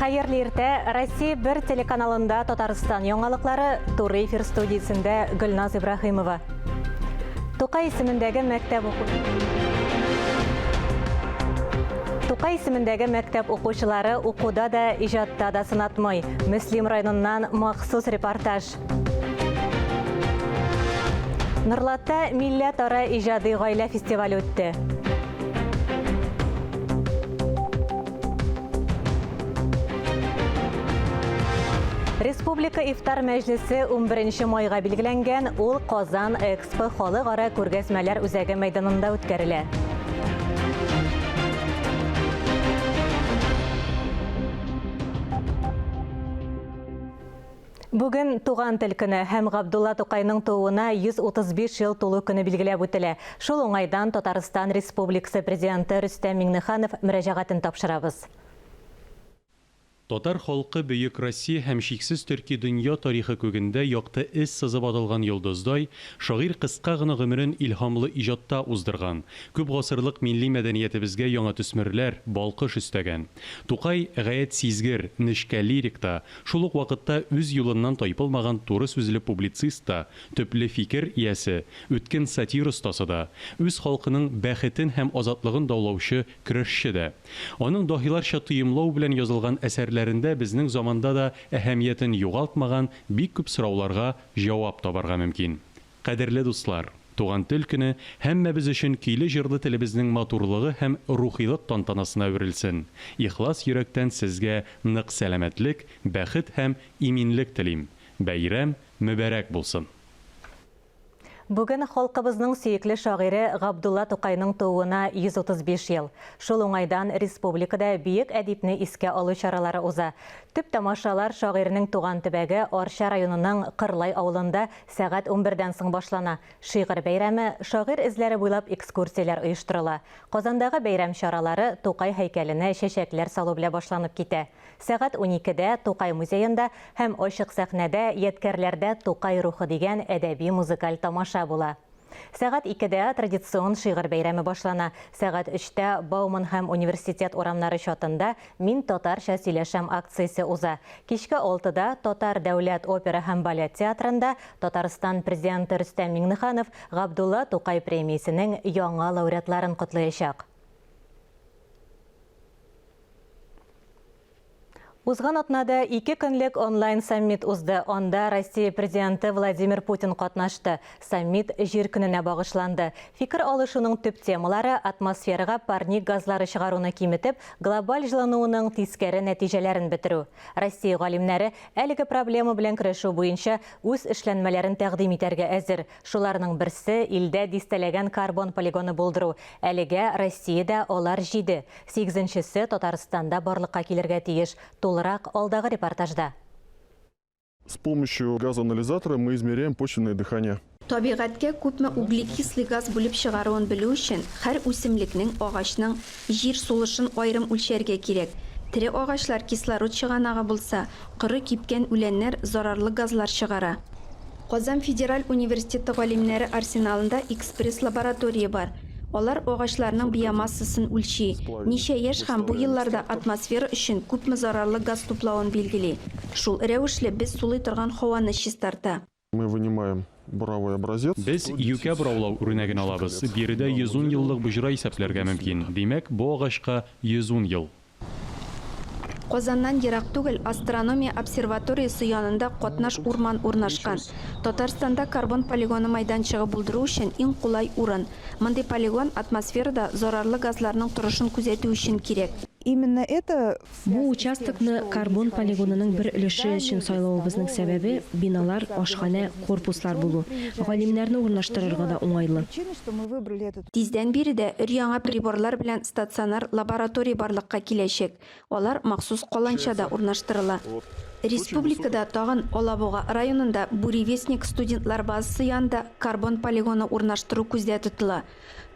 Хәерле иртә! Россия бер телеканалында Татарстан яңалыклары туры эфир студиясендә Гөлназ Ибраһимова. Тукай исемендәге мәктәп уку Тукай исемендәге мәктәп укучылары укуда да, иҗатта да сынатмый. Мөслим районыннан махсус репортаж. Норлатта милләтара иҗади гаилә фестивале үтте. Республика ифтар мәҗлесе 11 майга билгеләнгән, ул Казан Экспо халыкара күргәзмәләр үзәге мәйданында үткәрелә. Бүген Туган тел көне һәм Габдулла Тукайның тууына 135 ел тулу көне билгеләп үтелә. Шул уңайдан Татарстан Республикасы Президенты Рөстәм Миңнеханов мөрәҗәгатен тапшырабыз. Татар халкы бөек Россия һәм чиксез төрки дөнья тарихы күгендә якты эз сызып атылган йолдыздай, шагыйрь кыска гына гомерен илһамлы иҗатта уздырган, күп гасырлык милли мәдәниятебезгә яңа төсмерләр, балкыш өстәгән. Тукай, гаять сизгер, нечкә лирик та, Шул ук вакытта үз юлыннан тайпылмаган туры сүзле публицист та, төпле фикер иясе, үткен сатир остасы да, үз халкының бәхетен һәм азатлыгын даулаучы көрәшче дә. Аның даһиларча тоемлау белән язылган әсәрләрендә безнең заманда да әһәмиятен югалтмаган бик күп сорауларга җавап табарга мөмкин. Кадерле дуслар! Туган тел көне һәммәбез өчен көйле-җырлы телебезнең матурлыгы һәм рухилык тантанасына әверелсен. Ихлас йөрәктән сезгә нык сәламәтлек, бәхет һәм иминлек телим. Бәйрәм мөбарәк булсын! Бүген халкыбызның сөекле шагыйре Габдулла Тукайның тууына 135 ел. Шул уңайдан республикада бөек әдипне искә алу чаралары уза. Төп тамашалар шагыйрьнең туган төбәге Арча районының Кырлай авылында Сәгать унбердән соң башлана. Шигырь бәйрәме, шагыйрь эзләре буйлап экскурсияләр оештырыла. Казандагы бәйрәм чаралары Тукай һәйкәленә чәчәкләр салу белән башланып китә. Сәгать уникедә Тукай музеенда һәм ачык сәхнәдә Ядкәрләрдә Тукай рухы дигән әдәби-музыкаль тамаша була. Сәгать икедә традицион шигырь бәйрәме башлана. Сәгать өчтә Бауман һәм Университет урамнары чатында Мин татарча сөйләшәм акциясе уза. Кичке алтыда Татар дәүләт опера һәм балет театрында Татарстан Президенты Рөстәм Миңнеханов Габдулла Тукай премиясенең яңа лауреатларын котлаячак. Узган атнада ике көнлек онлайн-саммит узды. Анда Россия Президенты Владимир Путин катнашты. Саммит Җир көненә багышланды. Фикер алышуның төп темалары, атмосферага парник газлары чыгаруны киметеп, глобаль җылынуының тискәре нәтиҗәләрен бетерү. Россия галимнәре әлеге проблема белән көрәшү буенча үз эшләнмәләрен тәкъдим итәргә әзер. Шуларның берсе, илдә дистәләгән карбон полигоны булдыру. Әлегә Россиядә алар җиде. Сигезенчесе Татарстанда барлыкка килергә тиеш. Тулырак алдагы репортажда. С помощью газоанализатора мы измеряем почвенное дыхание. Табигатькә күпме углекислый газ бүлеп чыгаруын белү өчен, һәр үсемлекнең, агачның җир сулышын аерым үлчәргә кирәк. Тере агачлар кислород чыганагы булса, коры, кипкән үләннәр зарарлы газлар чыгара. Казан федераль университеты галимнәре арсеналында экспресс-лаборатория бар. Алар агачларның биомассасын үлчи, ничә яшь һәм бу елларда атмосфера өчен күпме зарарлы газ туплавын билгели. Шул рәвешле без сулый торган һаваны чистарта. Мы вынимаем буровой образец. Без юкә бораулау үрнәген алабыз. Биредә 110 еллык боҗра исәпләргә мөмкин. Димәк, бу агачка 110 ел. Казаннан ерак түгел астрономия обсерваториясе янында катнаш урман урнашкан. Татарстанда карбон полигоны майданчыгы булдыру өчен иң кулай урын. Мондый полигон атмосферада зарарлы газларның торышын күзәтү өчен кирәк. Именно это Бу участокны карбон полигонының бер өлеше өчен сайлавыбызның сәбәбе, биналар, ашханә, корпуслар булу. Галимнәрне урнаштырырга да уңайлы. Тиздән биредә өр-яңа приборлар белән стационар лаборатория барлыкка киләчәк. Алар махсус каланчада урнаштырыла. Республикада тагын Алабуга районында Буревестник студентлар базасы янында карбон полигоны урнаштыру күздә тотыла.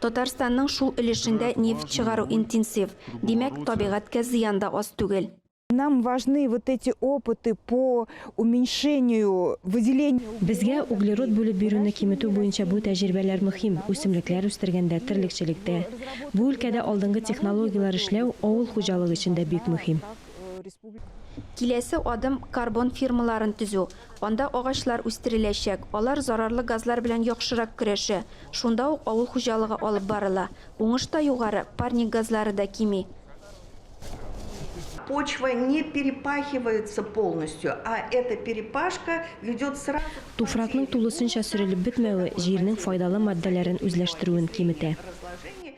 Татарстанның шул өлешендә нефть чыгару интенсив, димәк, табигатькә зыян да аз түгел. Нам важны вот эти опыты по уменьшению выделения. Безгә углерод бүлеп бирүне киметү буенча бу тәҗрибәләр мөһим, үсемлекләр үстергәндә, терлекчелектә. Бу өлкәдә алдынгы технологияләр эшләү авыл хуҗалыгы өчен дә бик мөһим. республика. Киләсе адым, карбон фирмаларын төзү. Анда агачлар үстереләчәк, алар зарарлы газлар белән яхшырак көрәшә. Шунда ук авыл хуҗалыгы алып барыла. Уңыш та югары, парник газлары да кими. Почва не перепахивается полностью, а эта перепашка ведет сразу к Туфракның потере тулысынча сөрелеп бетмәве җирнең файдалы матдәләрен үзләштерүен киметә. разложения.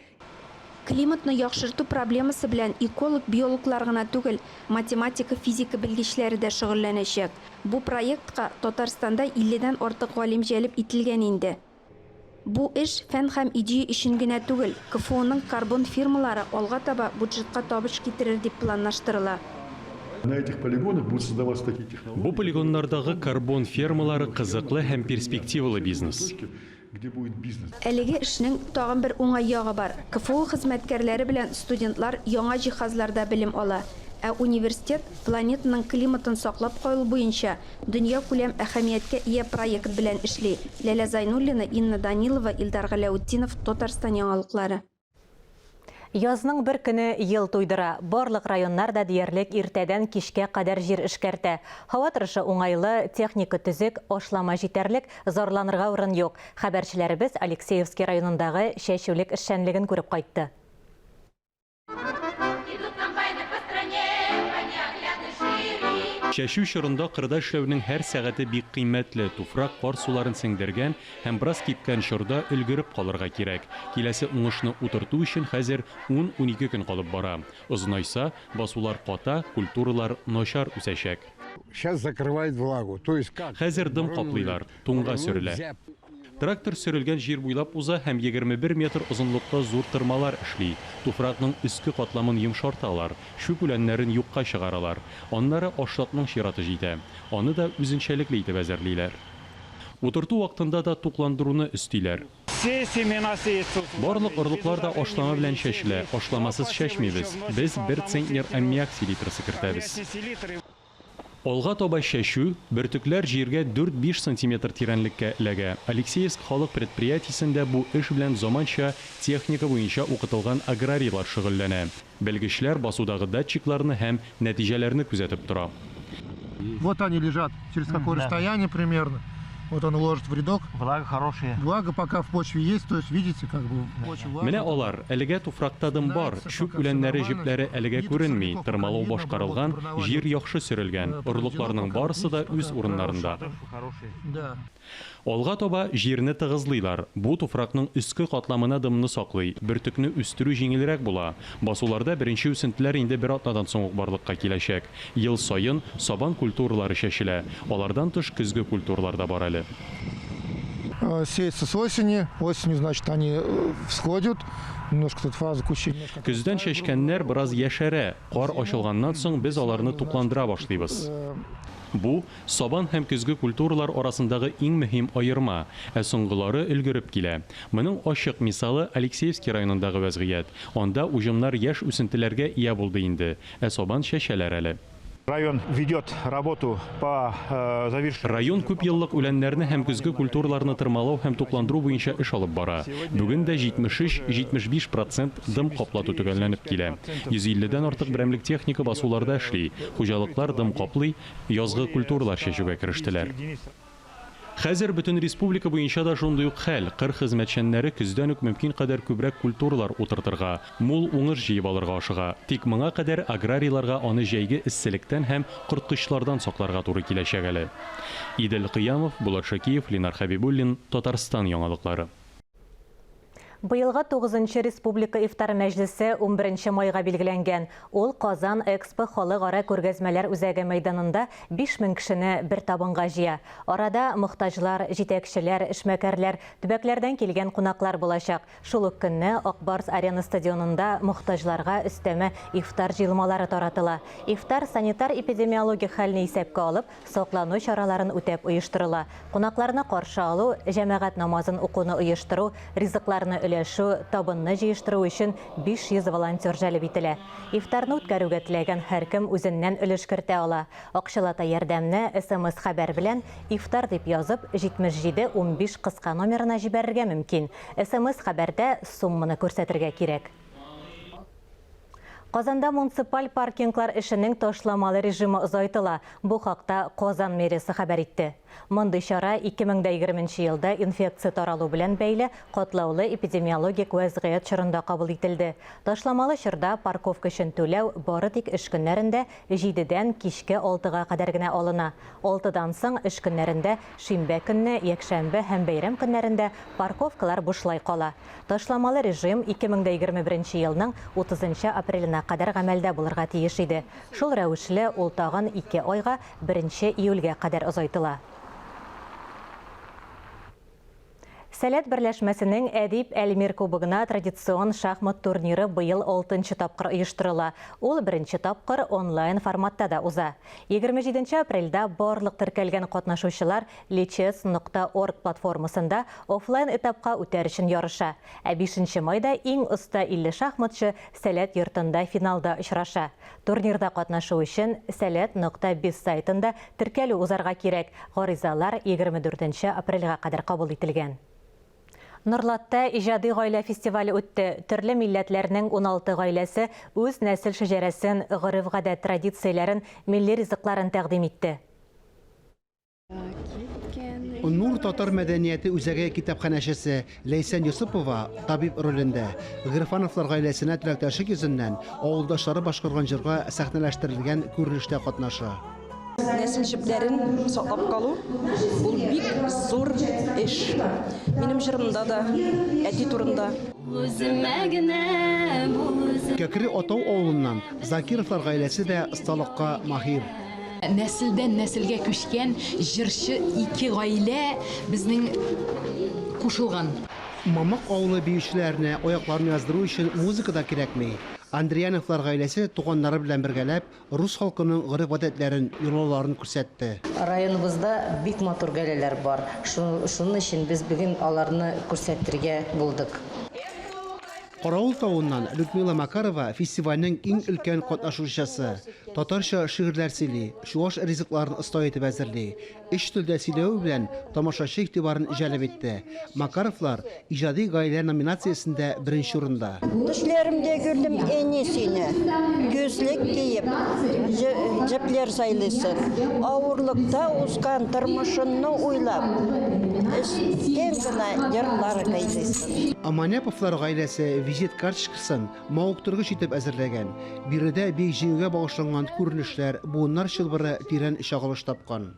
Климатны яхшырту проблемасы белән эколог, биологлар гына түгел, математика, физика белгечләре дә шөгыльләнәчәк. Бу проектка Татарстанда 50 дән артык галим җәлеп ителгән инде. Бу эш фән һәм идея өчен генә түгел, КФУның карбон фирмалары алга таба бюджетка табыш китерер дип планлаштырыла. На этих полигонах будут создаваться такие технологии. Бу полигоннардагы карбон фермалары кызыклы һәм перспективалы бизнес. Где будет бизнес. Әлеге эшнең тагын бер уңай ягы бар. КФУ хезмәткәрләре белән студентлар яңа җиһазларда белем ала. Ә университет планетаның климатын саклап калу буенча дөньякүләм әһәмияткә ия проект белән эшли. Ләлә Зайнуллина, Инна Данилова, Илдар Галәүтдинов, Татарстан яңалыклары. Язның бер көне ел туйдыра. Барлык районнар да диярлек иртәдән кичкә кадәр җир эшкәртә. Һава торышы уңайлы, техника төзек, ашлама җитәрлек, зарланырга урын юк. Хәбәрчеләребез Алексеевский районындагы чәчүлек эшчәнлеген күреп кайтты. Идут комбайны по стране, по неоглядной шири. Чәчү чорында кырда эшләүнең һәр сәгате бик кыйммәтле. Туфрак кар суларын сеңдергән һәм бераз кипкән чорда өлгереп калырга кирәк. Киләсе уңышны утырту өчен хәзер 10-12 көн калып бара. Озынайса, басулар ката, культуралар начар үсәчәк. Сейчас закрывает влагу. То есть как? Хәзер дым каплыйлар, туңга сөрелә. Зяб. Трактор сөрелгән җир буйлап уза һәм 21 метр озынлыкта зур тырмалар эшли. Туфракның өске катламын йомшарталар, чүп үләннәрен юкка чыгаралар. Аннары ашлыкның чираты җитә. Аны да үзенчәлекле итеп әзерлиләр. Утырту вакытында да тукландыруны өстиләр. Все семена сеются. Барлык орлыклар да ашлама белән чәчелә, ашламасыз чәчмибез. Без бер центнер аммиак селитрасы кертәбез. Селитры. Алга таба чәчү, бөртекләр җиргә 4-5 сантиметр тирәнлеккә эләгә. Алексеевск халык предприятиесендә бу эш белән заманча техника буенча укытылган аграрийлар шөгыльләнә. Белгечләр басудагы датчикларны һәм нәтиҗәләрне күзәтеп тора. Вот они лежат, через какое расстояние примерно. Вот он ложит в рядок. Влага хорошая. Влага пока в почве есть, то есть видите, как бы почва влажная. Менә алар, әлегә туфракта дым бар, чүп үләннәре җепләре әлегә күренми, тырмалау башкарылган, җир яхшы сөрелгән, орлыкларның барысы да үз урыннарында. Хорошая. Да. Алга таба җирне тыгызлыйлар. Бу туфракның өске катламына дымны саклый, бөртекне үстерү җиңелрәк була. Басуларда беренче үсентеләр инде бер атнадан соң ук барлыкка киләчәк. Ел саен сабан культуралары чәчелә. Алардан тыш көзге культуралар да бар әле. Сеется с осени. Осенью, значит, они всходят. Немножко тут фазу кущей. Немножко Көздән чәчкәннәр бераз яшәрә. Кар ачылганнан соң без аларны тукландыра башлыйбыз. Бу сабан һәм көзге культуралар арасындагы иң мөһим аерма, ә соңгылары өлгереп килә. Моның ачык мисалы Алексеевский районындагы вәзгыять. Анда уҗымнар яшь үсентеләргә ия булды инде, ә сабан чәчәләр әле. Район ведет работу по завершению. Район күп еллык үләннәрне һәм көзге культураларны тырмалау һәм тукландыру буенча эш алып бара. Бүген дә 73-75 процент дым каплату төгәлләнеп килә. 150дән артык берәмлек техника басуларда эшли. Хуҗалыклар дым каплый, язгы культуралар чәчүгә керештеләр. Хәзер бөтен республика буенча да шундый ук хәл. Кыр хезмәтчәннәре көздән үк мөмкин кадәр күбрәк культуралар утыртырга, мул уңыш җыеп алырга ашыга. Тик моңа кадәр аграрийларга аны җәйге эсселектән һәм корткычлардан сакларга туры киләчәк әле. Идел Кыямов, Булат Шакиев, Ленар Хәбибуллин, Татарстан яңалыклары. Быелгы 9 республика ифтар мәҗлесе 11 майга билгеләнгән. Ул Казан Экспо халыкара күргәзмәләр үзәге мәйданында 5000 кешене бер табынга җыя. Арада мохтаҗлар, җитәкчеләр, эшмәкәрләр, төбәкләрдән килгән кунаклар булачак. Шул ук көнне Ак Барс Арена стадионында мохтаҗларга өстәмә ифтар җыелмалары таратыла. Ифтар санитар-эпидемиологик хәлне исәпкә алып, саклану чараларын үтәп оештырыла. Кунакларны каршы алу, җәмәгать намазын укуны оештыру, ризыкларны өләшү, табынны җыештыру өчен 500 волонтер җәлеп ителә. Ифтарны үткәрүгә теләгән һәркем үзеннән өлеш кертә ала. Акчалата ярдәмне СМС хәбәр белән ифтар дип язып 77 15 кыска номерына җибәрергә мөмкин. СМС хәбәрдә сумманы күрсәтергә кирәк. Казанда муниципаль паркинглар эшенең ташламалы режимы озайтыла. Бу хакта Казан мэриясе хәбәр итте. Мондый чара 2020 елда инфекция таралу белән бәйле катлаулы эпидемиологик вәзгыять чорында кабул ителде. Ташламалы чорда парковка өчен түләү бары тик эш көннәрендә җидедән кичке алтыга кадәр генә алына. Алтыдан соң эш көннәрендә, шимбә көнне, якшәмбе һәм бәйрәм көннәрендә парковкалар бушлай кала. Ташламалы режим 2021 елның 30 нчы апреленә кадәр гамәлдә булырга тиеш иде. Шул рәвешле, ул тагын ике айга, беренче июльгә кадәр озайтыла. Сәләт берләшмәсенең Әдип Әлмир кубогына традицион шахмат турниры быел алтынчы тапкыр оештырыла. Ул беренче тапкыр онлайн форматта да уза. 27 нче апрельдә барлык теркәлгән катнашучылар Lichess нокта орг платформасында офлайн этапка үтәр өчен ярыша. Ә бишенче майда иң оста 50 шахматчы Сәләт йортында финалда очраша. Турнирда катнашу өчен Сәләт нокта биз сайтында теркәлү узарга кирәк, гаризалар 24 нче апрельгә кадәр кабул ителгән. Норлатта иҗади гаилә фестивале үтте. Төрле милләтләрнең 16 гаиләсе үз нәсел шәҗәрәсен, гореф-гадәт традицияләрен, милли ризыкларын тәкъдим итте. Нур татар мәдәнияте үзәге китапханәчесе Ләйсән Йосыпова табиб ролендә. Гыйрфановлар гаиләсенә теләктәшлек йөзеннән авылдашлары башкарган җырга сәхнәләштерелгән күренештә катнаша. Нәсел җепләрен саклап калу, ул бик зур эш. Минем җырымда да әти турында. Үземә генә бул үзем. Кәкре Атау авылыннан Закировлар гаиләсе дә осталыкка маһир. Нәселдән нәселгә күчкән җырчы ике гаилә безнең кушылган. Мамык авылы биючеләренә аякларын яздыру өчен музыка да кирәкми. Андрияновлар гаиләсе туганнары белән бергәләп рус халкының гореф-гадәтләрен, йолаларын күрсәтте. Районыбызда бик матур гаиләләр бар. Шуның өчен без бүген аларны күрсәтергә булдык. Каравыл тавыннан Людмила Макарова фестивальнең иң өлкән катнашучысы. Татарча шигырьләр сөйли, чуаш ризыкларын оста итеп әзерли. Өч телдә сөйләве белән тамашачы игътибарын җәлеп итте. Макаровлар Иҗади гаилә номинациясендә беренче урында. Төшләремдә күрдем әни сине, Күзлек киеп, җепләр сайлыйсың. Авырлыкта узган тормышыңны уйлап, Эчтән генә җырлар көйлисең. Аманяповлар гаиләсе визит карточкасын мавыктыргыч итеп әзерләгән. Биредә Бөек Җиңүгә багышланган күренешләр, буыннар чылбыры тирән чагылыш тапкан.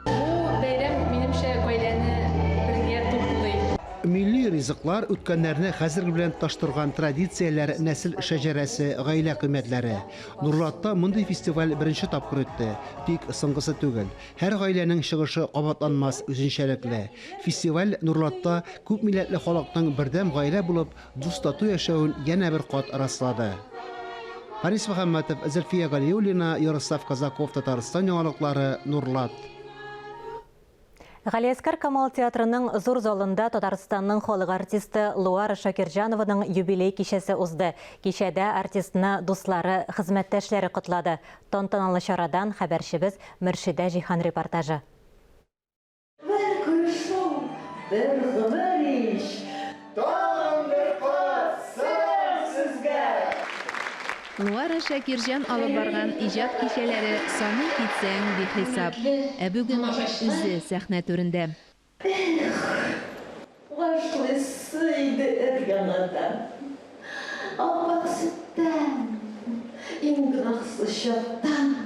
Бу бәйрәм, минемчә, гаиләне бергә туплый. Милли ризыклар, үткәннәрне хәзерге белән тоташтырган традицияләр, нәсел шәҗәрәсе, гаилә кыйммәтләре. Нурлатта мондый фестиваль беренче тапкыр үтте, тик соңгысы түгел. Һәр гаиләнең чыгышы кабатланмас, үзенчәлекле. Фестиваль Нурлатта күпмилләтле халыкның бердәм гаилә булып, дус-тату яшәвен янә бер кат раслады. Харис Мөхәммәтов, Зөлфия Галиуллина, Ярослав Казаков, Татарстан яңалыклары, Нурлат. Галиәсгар Камал театрының зур залында Татарстанның халык артисты Луара Шакирҗанованың юбилей кичәсе узды. Кичәдә артистны дуслары, хезмәттәшләре котлады. Тантаналы чарадан хәбәрчебез Мөршидә Җиһан репортажы. Бер күрешү, бер гомер ич. Тагын бер кат сәлам сезгә! Луара Шакирҗан алып барган иҗат кичәләре саный китсәң, бихисап. Ә бүген ул үзе сәхнә түрендә. Эх, башлыйсы иде өр-яңадан. Ап-ак сөттән, иң гөнаһсыз чактан.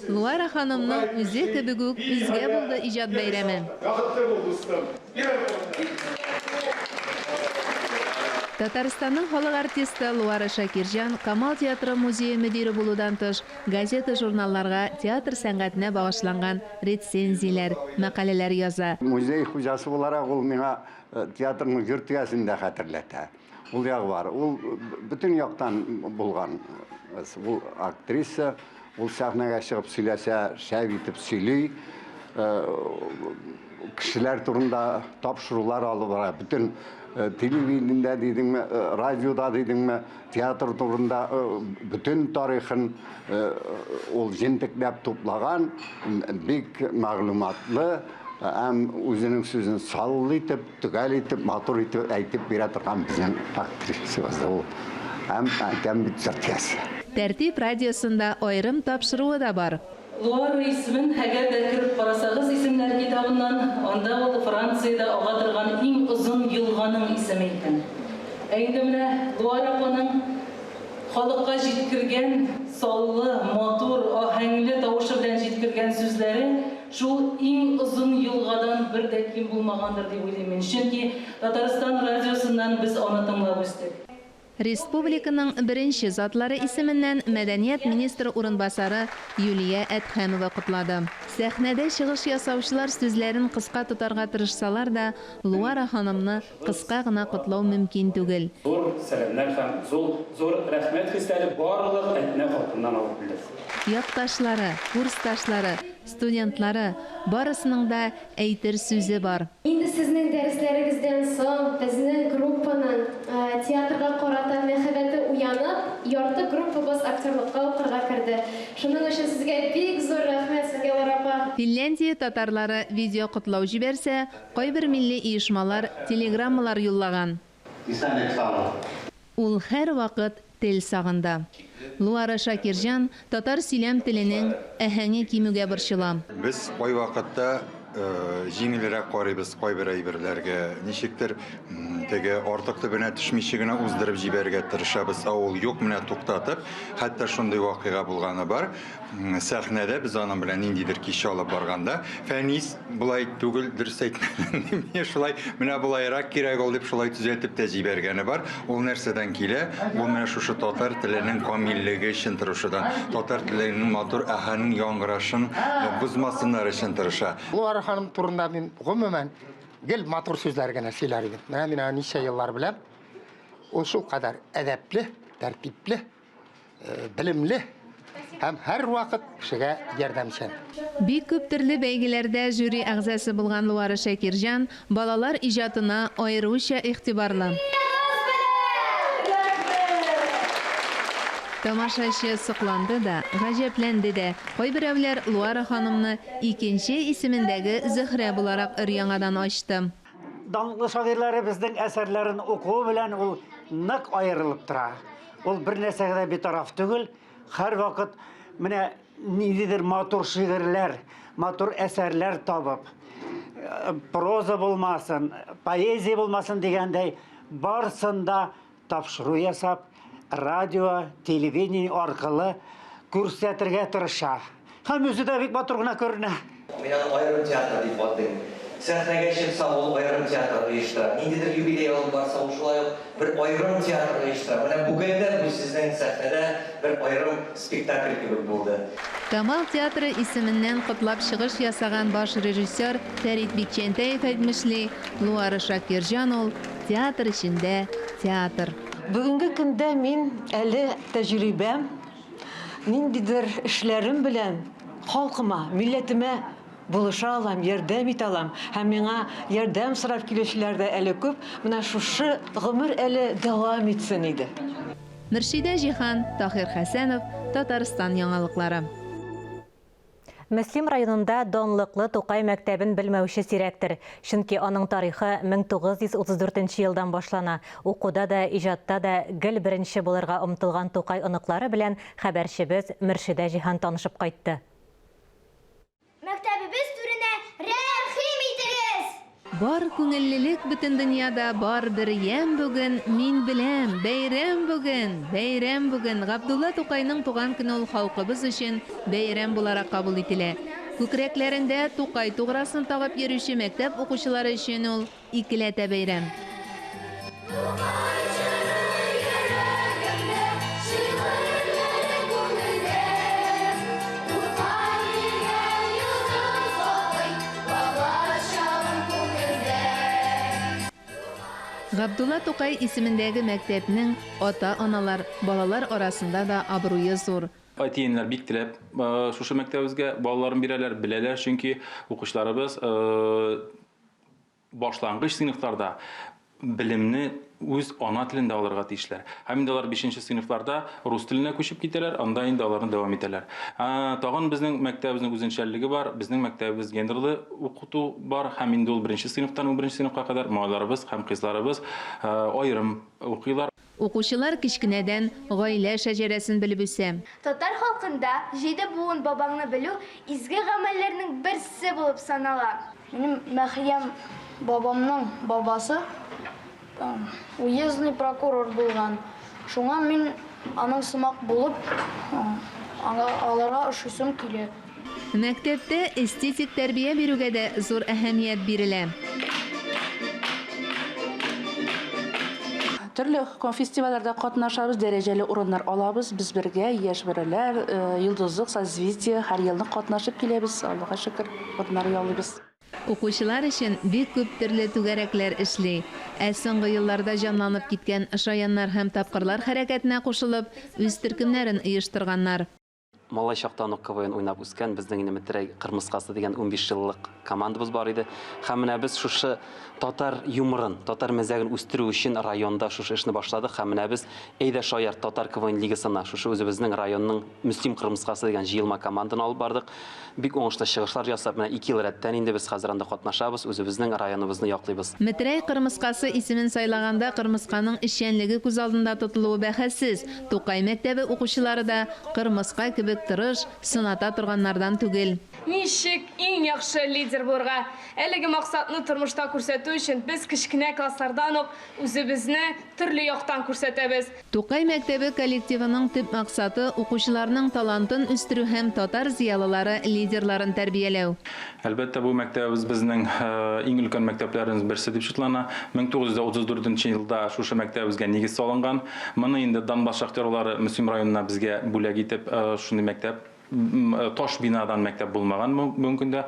Луара ханымның үзе кебек үк үзгә булды иҗат бәйрәме. Бәхетле бул, дустым! Татарстанның халык артисты Луара Шакирҗан Камал театры музее мөдире булудан тыш, газета-журналларга театр сәнгатенә багышланган рецензияләр, мәкаләләр яза. Музей хуҗасы буларак ул миңа театрның йөртгәсен дә хәтерләтә. Ул ягы бар. Ул бөтен яктан булган. Ул актриса, ул сәхнәгә чыгып сөйләсә, шәп итеп сөйли. Кешеләр турында тапшырулар алып бара. Бөтен телевидениедә дидеңме, радиода дидеңме, Театр турында бөтен тарихын ул җентекләп туплаган, бик мәгълүматлы һәм үзенең сүзен саллы итеп, төгәл итеп, матур итеп әйтеп бирә торган безнең актрисабыз ул. Һәм әйтәм бит зыртиясе. Тәртип радиосында аерым тапшыруы да бар. Луара исемен әгәр дә кереп карасагыз исемнәр китабыннан, анда ул Франциядә ага торган иң озын елганың исеме икән. Ә инде менә Луара апаның халыкка җиткергән саллы, матур, аһәңле тавышы белән җиткергән сүзләре шул иң озын елгадан бер дә ким булмагандыр дип уйлыйм мин. Чөнки Татарстан радиосыннан без аны тыңлап үстек. Республиканың беренче затлары исеменнән мәдәният министры урынбасары Юлия Әдһәмова котлады. Сәхнәдә чыгыш ясаучылар сүзләрен кыска тотарга тырышсалар да, Луара ханымны кыска гына котлау мөмкин түгел. Зур сәламнәр һәм зул зур рәхмәт хисләре барлык Әтнә халкыннан алып килдек. Якташлары, курсташлары, студентлары, барысының да әйтер сүзе бар. Инде сезнең дәресләрегездән соң безнең группаның театрга карата мәхәббәте уянып, ярты группабыз актерлыкка укырга керде. Шуның өчен сезгә бик зур рәхмәт, Сөнгәвәр апа. Финляндия татарлары видеокотлау җибәрсә, кайбер милли оешмалар телеграммалар юллаган. Исәнлек саулык. Ул һәрвакыт тел сагында. Луара Шакирҗан татар сөйләм теленең аһәңе кимүгә борчыла. Без кайвакытта җиңелрәк карыйбыз кайбер әйберләргә. Ничектер теге артык төбенә төшмичә генә уздырып җибәрергә тырышабыз. Ә ул юк, менә туктатып, хәтта шундый вакыйга булганы бар. Сәхнәдә без аның белән ниндидер кичә алып барганда, Фәнис, болай түгел, дөрес әйтмәдең, дип, шулай, менә болайрак кирәк ул дип шулай төзәтеп тә җибәргәне бар. Ул нәрсәдән килә? Ул менә шушы татар теленең камиллеге өчен тырышудан, татар теленең матур аһәңен, яңгырашын бозмасыннар өчен тырыша. Луара ханым турында мин гомумән гел матур сүзләр генә сөйләр идем. Менә мин аны ничә еллар беләм. Ул шулкадәр әдәпле, тәртипле, белемле һәм һәрвакыт кешегә ярдәмчел. Бик күп төрле бәйгеләрдә жюри әгъзасы булган Луара Шакирҗан балалар иҗатына аеруча игътибарлы. Тамашачы сокланды да, гаҗәпләнде дә. Кайберәүләр Луара ханымны икенче исемендәге Зөһрә буларак өр-яңадан ачты. Данлыклы шагыйрьләребезнең әсәрләрен укуы белән ул нык аерылып тора. Ул бер нәрсәгә дә битараф түгел, һәрвакыт менә ниндидер матур шигырьләр, матур әсәрләр табып, проза булмасын, поэзия булмасын дигәндәй, барысын да тапшыру ясап, радио, телевидение аркылы күрсәтергә тырыша. Һәм үзе дә бик матур гына күренә. Мин аны аерым театр дип атыйм. Сәхнәгә чыкса, ул аерым театр оештыра. Ниндидер юбилей алып барса, ул шулай ук бер аерым театр оештыра. Менә бүген дә бу сезнең сәхнәдә бер аерым спектакль кебек булды. Камал театры исеменнән котлап чыгыш ясаган баш режиссер Фәрит Бикчәнтәев әйтмешли, Луара Шакирҗан ул, театр эчендә театр. Бүгенге көндә мин әле тәҗрибәм, ниндидер эшләрем белән халкыма, милләтемә булыша алам, ярдәм итә алам. Һәм миңа ярдәм сорап килүчеләр дә әле күп. Менә шушы гомер әле дәвам итсен иде. Мөршидә Җиһан, Таһир Хәсәнов, Татарстан яңалыклары. Мөслим районында данлыклы Тукай мәктәбен белмәүче сирәктер. Чөнки аның тарихы 1934 нче елдан башлана. Укуда да, иҗатта да гел беренче булырга омтылган Тукай оныклары белән хәбәрчебез Мөршидә Җиһан танышып кайтты. Мәктәбебез түренә рәхим итегез! Бар күңеллелек бөтен дөньяда, бар бер ямь бүген, мин беләм, бәйрәм бүген, бәйрәм бүген, Габдулла Тукайның туган көне ул халкыбыз өчен бәйрәм буларак кабул ителә. Күкрәкләрендә Тукай туграсын тагып йөрүче мәктәп укучылары өчен ул, Икеләтә бәйрәм. Тукай җыры йөрәгемдә, шигырьләре күңелдә. Тукай дигән йолдыз балкый, балачагым күңелдә. Габдулла Тукай исемендәге мәктәпнең ата-аналар, балалар арасында да абруе зур. Әти-әниләр бик теләп шушы мәктәбебезгә балаларын бирәләр, беләләр, чөнки укучыларыбыз Башлангыч сыйныфларда белемне үз ана телендә алырга тиешләр. Һәм инде алар бишенче сыйныфларда рус теленә күчеп китәләр, анда инде аларны дәвам итәләр. Тагын безнең мәктәбебезнең үзенчәллеге бар, безнең мәктәбебез гендерлы укыту бар һәм инде ул беренче сыйныфтан унберенче сыйныфка кадәр малайларыбыз һәм кызларыбыз аерым укыйлар. Укучылар кечкенәдән гаилә шәҗәрәсен белеп үсә. Татар халкында җиде буын бабаңны белү изге гамәлләрнең берсе булып санала. Минем Мәхиям бабамның бабасы уездный прокурор булган. Шуңа мин аның сымак булып, аларга ошыйсым килә. Мәктәптә эстетик тәрбия бирүгә дә зур әһәмият бирелә. Төрле фестивальләрдә катнашабыз, дәрәҗәле урыннар алабыз. Без бергә, яшь бөреләр, Йолдызлык, Созвездие һәр елны катнашып киләбез. Аллага шөкер, урыннар яулыйбыз. Укучылар өчен бик күп төрле түгәрәкләр эшли. Ә соңгы елларда җанланып киткән Шаяннар һәм тапкырлар хәрәкәтенә кушылып, үз төркемнәрен оештырганнар. Малай чактан ук КВН уйнап үскән безнең инде Метрәй кырмыскасы дигән 15 еллык командабыз бар иде. Һәм менә без шушы татар юморын, татар мәзәген үстерү өчен районда шушы эшне башладык. Һәм менә без Әйдә шаяр татар КВН лигасына шушы үзебезнең районның Мөслим кырмыскасы дигән җыелма команданы алып бардык. Бик уңышлы чыгышлар ясап, менә ике ел рәттән инде без хәзер анда катнашабыз, үзебезнең районыбызны яклыйбыз. Метрәй кырмыскасы исемен сайлаганда кырмысканың эшчәнлеге күз алдында тотылуы бәхәссез. Тукай мәктәбе укучылары да кырмыска кебек тырыш, сыната торганнардан түгел. Ничек иң яхшы лидер булырга? Әлеге максатны тормышта күрсәтү өчен без кечкенә класслардан ук үзебезне төрле яктан күрсәтәбез. Тукай мәктәбе коллективының төп максаты, укучыларның талантын үстерү һәм татар зыялылары лидерларын тәрбияләү. Әлбәттә, бу мәктәбебез безнең иң өлкән мәктәпләребезнең берсе дип шутлана. 1934 нче елда шушы мәктәбебезгә нигез салынган. Моны инде Донбасс шахтерлары Мөслим районына безгә бүләк итеп шундый мәктәп, таш бинадан мәктәп булмаган бүгенге көндә.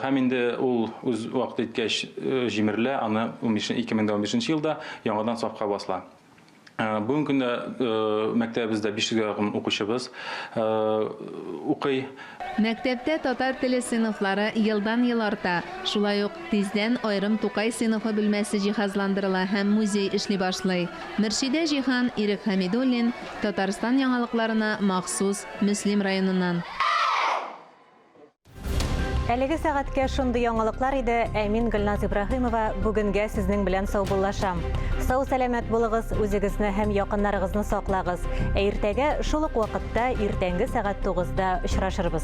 Һәм инде ул үз вакыты җиткәч җимерелә, аны 2015 нче елда яңадан сафка басыла. Бүгенге көндә мәктәбебездә 500 гә якын укучыбыз укый. Мәктәптә татар теле сыйныфлары елдан-ел арта. Шулай ук тиздән аерым Тукай сыйныфы бүлмәсе җиһазландырыла һәм музей эшли башлый. Мөршидә Җиһан, Ирек Хәмидуллин, Татарстан яңалыкларына махсус Мөслим районыннан. Әлеге сәгатькә шундый яңалыклар иде, ә мин Гөлназ Ибраһимова бүгенгә сезнең белән саубуллашам. Сау-сәламәт булыгыз, үзегезне һәм якыннарыгызны саклагыз. Ә иртәгә шул ук вакытта иртәнге сәгать 9-да очрашырбыз.